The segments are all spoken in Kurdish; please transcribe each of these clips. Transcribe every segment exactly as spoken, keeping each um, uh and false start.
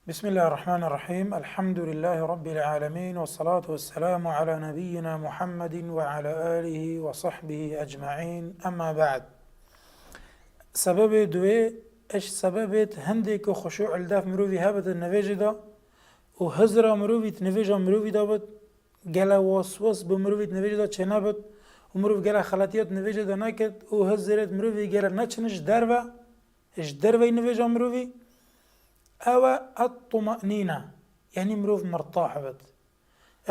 Bismillahirrahmanirrahim. Elhamdülillahi Rabbil alemin. Ve salatu ve selamu ala nebiyyina Muhammedin ve ala alihi ve sahbihi ecma'in. Amma ba'd. Sebebê duwê, eş sebebê hindê ku xuşû li def mirovî hebit nivêjê de û hizra mirovî nivêja mirovî de bit, gele waswas bi mirovî nivêjê de çênebit û mirov gele xeletiyat nivêjê de nekit û hizrêt mirovî gele neçin ji derve, ji derveyî nivêja mirovî, ew e et-tumanîne, yanî mirov mirtah bit,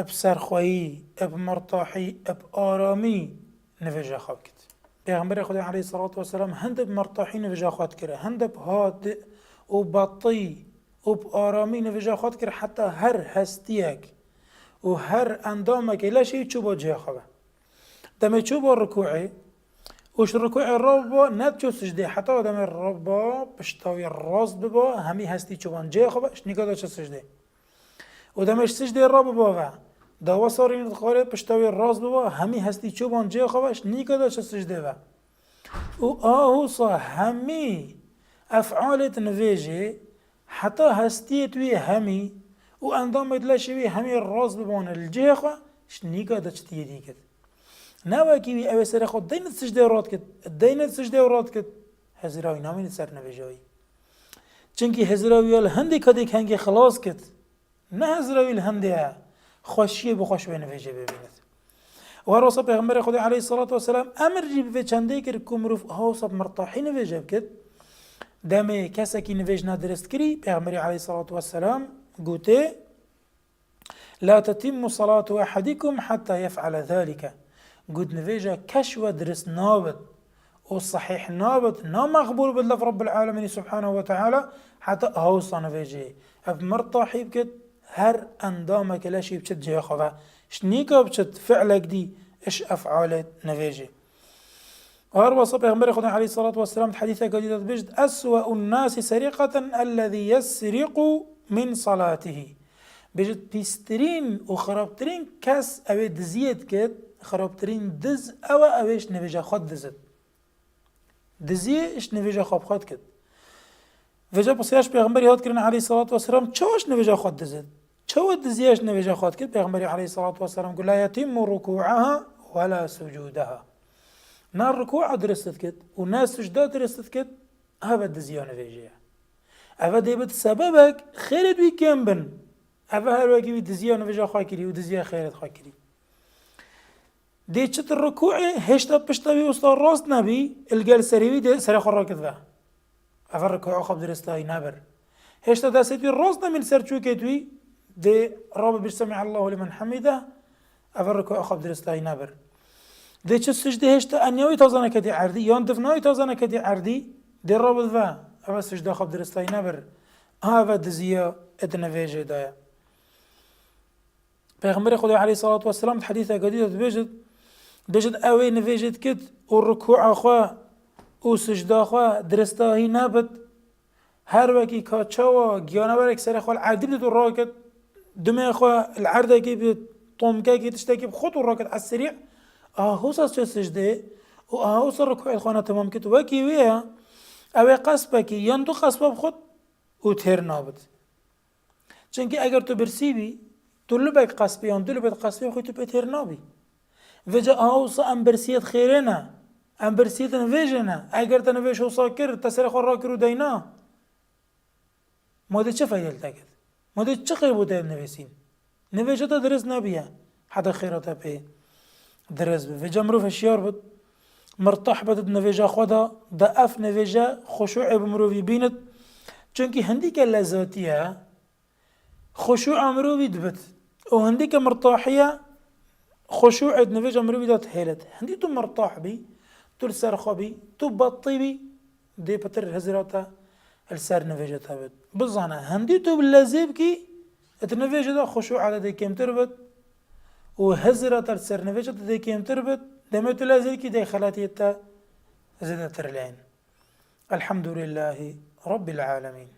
bi serxweyî, bi mirtahî, bi aramî nivêja xwe bikit. Pêxemberê Xwedê aleyhissalatu vesselam hinde bi mirtahî nivêja xwe dikir, hinde bi hadi û batî û bi aramî nivêja xwe dikir, heta her hestiyek û her endamekê leşê wî çûba cihê xwe ve. Demê çûba rikûê û ji rikûê rabiba, ne çû sicdê, heta demê rabiba pişta wî rast biba, hemî hestî çûban cihê xwe ve, ji nîka de çû sicdê. Û demê ji sicdê rabiba ve, dawa sarî dixwarê pişta wî rast biba, hemî hestî çûban cihê xwe ve, ji nîka de çû sicdê ve. Û ahusa hemî ef'alêt nivêjê, heta hestiyêt wî hemî û endamêt leşê wî hemî rast bibane li cihê xwe, ji nîka de çi tiyê dî kit. Ne wekî wî ew ê serê xwe deyne sicdê rat kit, deyne sicdê rat kit, hizra wî namîne ser nivêja wî. Çimkî hizra wî ya li hindê kadê kengê xilas kit. Ne hizra wî li hindê ye, xweşiyê bi xweş wê nivêjê bibînit. Û her wisa Pêxemberê Xwedê aleyhissalatu vesselam emir jî bi vê çendê kir ku mirov hawsa bi mirtahî nivêje bikit. Demê kesekî nivêj nedirist kirî, Pêxemberê aleyhissalatu vesselam gotê, "La tetimmu salatu ehadikum hatta yef'ale zalike." Got, nivêja keş we dirist nabit û sehîh nabit, namexbûl bit lef Rabbil Alemînî Subhanehu ve Teala, heta hawsa nivêjê. Ev mirtahî bikit, her endameke leşî biçit cihê xwe ve. Ji nîka biçit fi'lek dî, iş ef'alê nivêjê. Her wisa Pêxemberê Xwedê aleyhissalatu vesselam di hedîseke dî de dibêjit, "Eswe'un nasi seriqeten ellezî yesriqu min salatihi." Bêjit, pîstirîn û xirabtirîn kes ew ê diziyê dikit, xirabtirîn diz ew e, ew ê ji nivêja xwe didizit. Diziyê ji nivêja xwe bi xwe dikit. Vêca pirsiyar ji Pêxemberî hat kirin aleyhissalatu vesselam, çawa ji nivêja xwe didizit? Çawa diziya ji nivêja xwe dikit? Pêxemberî aleyhissalatu vesselam got, "La yetimmu rukû'aha ve la sucûdaha." Ne rukû'a dirist dikit û ne sicda dirist dikit, ev e diziya nivêjê ye. Ev e dê bit sebebek xêrêt wî kêm bin. Ev e her wekî wî diziya nivêja xwe kirî û diziya xêrêt xwe kirî. Dê çi tu rikûê hêşta pişta wî usta rast nebî, li gel serê wî dê serê xwe rakit ve. Ev rikûa xwe bi diristahî nebir. Hêşta destê wî rast nebî li ser çûkê wî, dê rabe bir semi'allahu limen hamide, ev rikûa xwe bi diristahî nebir. Dê çi sicdê hêşta enya wî taze neketî erdî, yan difna wî taze neketî erdî, dê rabe ve, ev sicda xwe bi diristahî nebir. Ev diziya di nivêjê de ye. Pêxemberê Xwedê aleyhissalatu vesselam di hedîseke dî de dibêjit, dibêjit, ew ê nivêjê dikit û rikûa xwe û sicda xwe diristahî nebit, her wekî ka çawa giyanewerek serê xwe li erdî bidit û rakit, dumê xwe li erdekî bi tomkekî tiştekî bi xwet û rakit esirî, aha wisa çû sicdê û aha wisa rikûê xwe netemam kit, wekî wê ye, ew ê qespekî yan du qespa bi xwet û têr nabit. Çimkî eger tu birsî bî, tu lubek qespê yan du lubet qespê bixwî, tu pê têr nabî. Vêca aha wisa em birsiyet xêrê ne, em birsiyet nivêjê ne. Eger te nivêj hosa kir, te serê xwe rakir û deyna, ma dê çi feyde li te kir? Ma dê çi xêr bo te nivêsîn? Nivêja te dirist nebiye, heta xêra te pê dirist bi. Vêca mirov hişyar bit, mirtah bit di nivêja xwe de, de ev nivêje xuşûê bi mirovî bînit. Çimkî hindîke lezatî ye, xuşûa mirovî dibit. Û hindîke mirtahiye, xuşûê di nivêja mirovî de dihêlit. Hindî tu mirtah bî, tu li ser xwe bî, tu batî bî, dê pitir hizra te li ser nivêja te bit. Bizane, hindî tu bi lezê bikî, di nivêja de xuşûa te dê kêmtir bit û hizra te li ser nivêja te dê kêmtir bit, demê tu lezê dikî dê xeletiyê te zêdetir lên. Elhamdülillahi Rabbil Alemin.